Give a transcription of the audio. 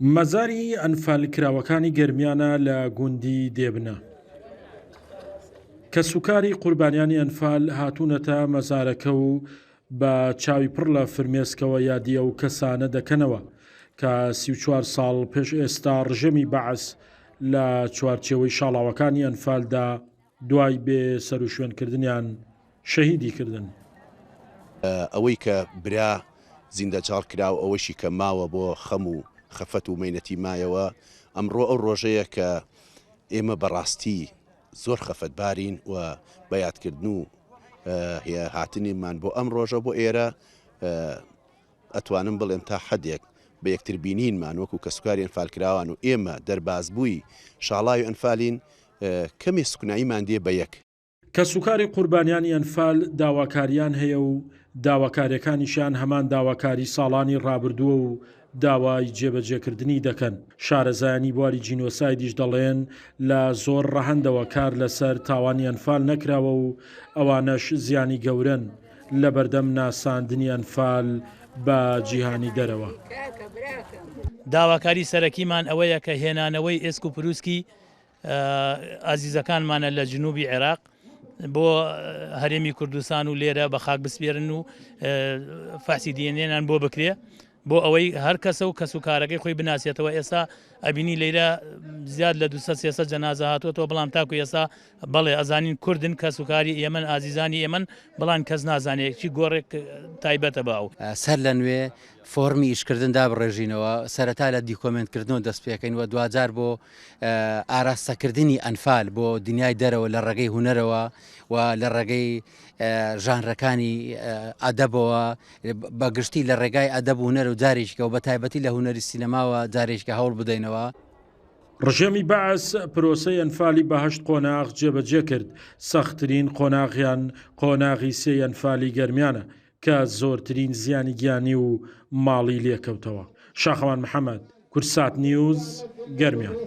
مەزاری ئەنفالکراوەکانی گەرمیانە لە گوندی دێبنە. کەسوکاری قوربانیانی ئەنفال هاتوونەتە مەزارەکە و بە چاوی پڕ لە فرمێسکەوە یادی ئەو کەسانە دەکەنەوە کە 34 ساڵ پێش ئێستا ڕژێمی بەعس لە چوارچێوەی شاڵاوەکانی ئەنفالدا دوای بێ سەروشوێنکردنیان شەهیدی کردن. ئەوەی کە برا زیندەچاڵ کرا و ئەوەشی کە ماوە بۆ خەم و خەفەت و مەینەتی مایەوە، ئەمڕۆ ئەو ڕۆژەیە کە ئێمە بەڕاستی زۆر خەفەتبارین و بە یادکردن و هاتنیمان بۆ ئەم ڕۆژە بۆ ئێرە ئەتوانم بڵێم تا حەدێک بە یەکتر بینینمان وەکو کەسوکاری ئەنفالکراوان و ئێمە دەربازبووی شاڵاوی ئەنفالین کەمێ سوکناییمان دێ بە یەک. کەسوکاری قوربانیانی ئەنفال داواکارییان هەیە و داواکارییەکانیشیان هەمان داواکاری ساڵانی ڕابردووە و داوای جێبەجێکردنی دەکەن. شارەزایانی بواری جینۆسایدیش دەڵێن لە زۆر ڕەهەندەوە کار لەسەر تاوانی ئەنفال نەکراوە و ئەوانەش زیانی گەورەن لەبەردەم ناساندنی ئەنفال بە جیهانی دەرەوە. داواکاری سەرەکیمان ئەوەیە کە هێنانەوەی ئێسک و پروسکی ئازیزەکانمانە لە جنوبی عێراق بۆ هەرێمی کوردستان و لێرە بە خاک بسپێرن و فەحسی دیێنێنان بۆ بکرێ بۆ ئەوەی هەر کەسە و کەس و کارەکەی خۆی بناسێتەوە ئێستا ئەبینی لەیرە زیاد لە 200 300 جەنازە هاتووەتەوە بەڵام تاکو ئێستا بەڵێ ئەزانین کوردن کەس و کاری ئێمەن ئازیزانی ئێمەن بەڵام کەس نازانێت چی گۆڕێک تایبەتە بە ئەو. سەر لە نوێ فۆڕمی ئیشکردن دابڕێژینەوە، سەرەتا لە دیکۆمێنتکردنەوە دەست پێکەین و دواجار بۆ ئاراستەکردنی ئەنفال بۆ دنیای دەرەوە لە ڕێگەی هونەرەوە و لە ڕێگەی ژانرەکانی ئەدەبەوە بە گشتی لە ڕێگای ئەدەب و هونەر و جارێکیکەوە بە تایبەتی لە هونەری سینەماوە جارێکیکە هەوڵ بدەینەوە. ڕژێمی بەعس پرۆسەی ئەنفالی بە هەشت قۆناغ جێبەجێ کرد، سەختترین قۆناغیان قۆناغی سێی ئەنفالی گەرمیانە کە زۆرترین زیانی گیانی و ماڵی لێکەوتەوە. شاخەوان محەمەد، کوردسات نیوز، گەرمیان.